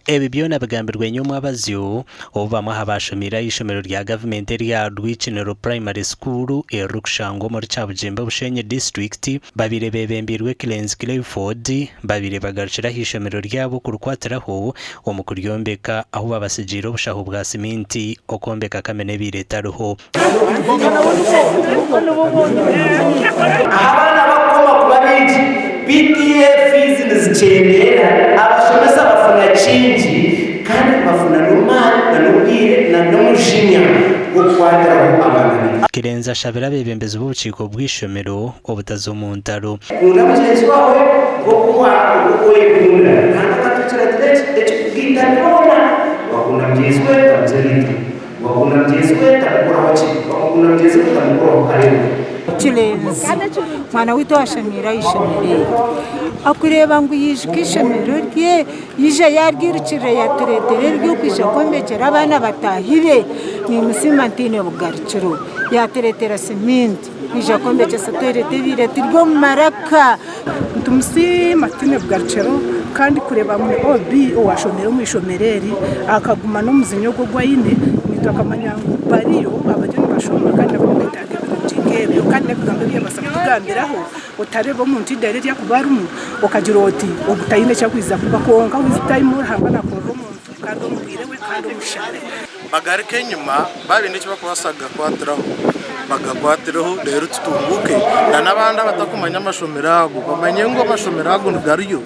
Ebi byona bigambirwe nyomwabazyo obu bamwe aha baashomiire aha ishomero rya gavumenti erya Rwikiniro Primary School eririkushangwa omuri Kyabugimba Bushenyi District babaire beebembeirwe Cleanse Clayford babaire bagarukire aha ishomero ryabo kurikwatiraho omu kuryombeka ahu babatsigiire obushaho bwa siminti okwombeka kamina ebaire etariho. Ahu abaana bakukoma kuba baingi, PTA fees nizikyendeera, abashomesa bafuna kingi kandi nibafuna n'amaani na n'obwire na n'omujinya gw'okukwatiraho abaana baitu. Kirenzi ashabire abeebembezi b'obukiiko bw'eishomero obutaza omu ntaro. Kunda mugyenzi waawe nk'oku oyekunda. Ruhanga akatuha ekiragiro eki ekirikugaita byona, Wakunda mugyenzi we, otamugira eita. Wakunda mugyenzi we, tamukoraho kibi. Wakukunda mugyenzi we, tamukoraho kareebwa. Kirenzi, mwana waitu owashomeire aha ishomero eri, akureeba ngu yaijuka eishomero rye, yaija yaryirukirira yatureetera ery'okwija kwombekyera abaana bataahi be, nimusiima ntaine bugarukiro. Yatureetera siminti kwija kwombekyesa toyireti ebaire turi omu maraka. Nitumusiima tutaine bugarukiro kandi kureeba ngu ni OB owashomire omu ishomero eri akaguma n'omuzinya ogwo ogu aine naitwe akamanya ngu bariyo abariyo nibashoma kandi nabo nibetaaga ebirungi nk'ebyo kandi n'ebigambo ebi yabaasa kutugambiraho otareeba omuntu eidaara eri arikuba arimu okagira oti ogu taine eki arikwija kuba kwonka with time Ruhanga nakorera omuntu kandi omu bwire bwe kandi omu shaara ye. Bagaruke enyima baaba baine eki barikubaasa kugakwatiraho bagakwatireho reero tutunguuke n'abandi abatakumanya amashomero ago bamanye ngu amashomero ago nigariyo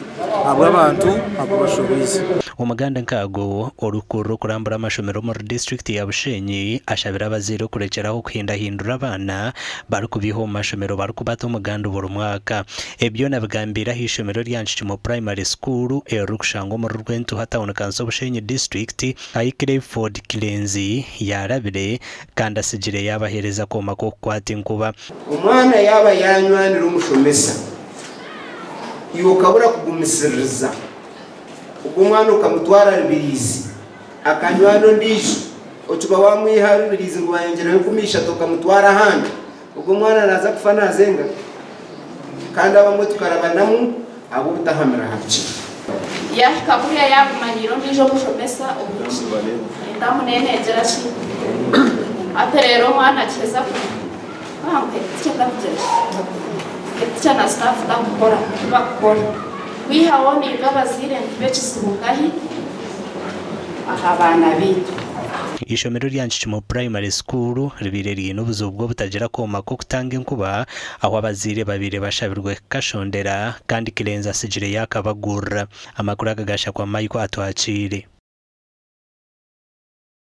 ahabw'abantu abu bashobiize. Omuganda Nkaago, orikukurira okurambura amashomero omuri disiturikiti ya Bushenyi ashabire abazaire okurekyeraho kuhindahindura abaana barikubaiha omu mashomero barikubata omuganda buri mwaka. Ebi byona abigambiire aha ishomero erya Nkikimo Primary School eririkushangwa omuri Rwentuha Town Council Bushenyi District ahi Clifford Kirenzi yaarabire kandi atsigire yaabaheereza akooma k'okukwata enkuba. Omwana yaaba yaanywanire omushomesa, iwe okabura kugumisiririza, ogwo omwana okamutwara Rubirizi akanywana ondiijo, okiba waamwiha aha Rubirizi ngu bayongyereho 30 okamutwara ahandi, ogwo omwana naaza kufa naazenga? Kandi abamwe tukarabanamu ahabw'obutahamira aha bikye. Yaahika kuriya yaabumanyiire ondiijo omushomesa obuki entamu neneegyera ki hati reero omwana akiheza kuba ngu head teacher takugira ki head teacher na staff takukora tibakukora kwihaho naitwe abazaire nituba ekizibu nkahi aha baana baitu. Eishomero rya Nkikimo Primary School ribaire riine obuzibu bw'obutagira kooma k'okutanga enkuba ahu abazaire babaire bashabirwe kukashondera kandi Kirenzi atsigire yaakabagurira. Amakuru aga gashakwa Michael Atwakiire.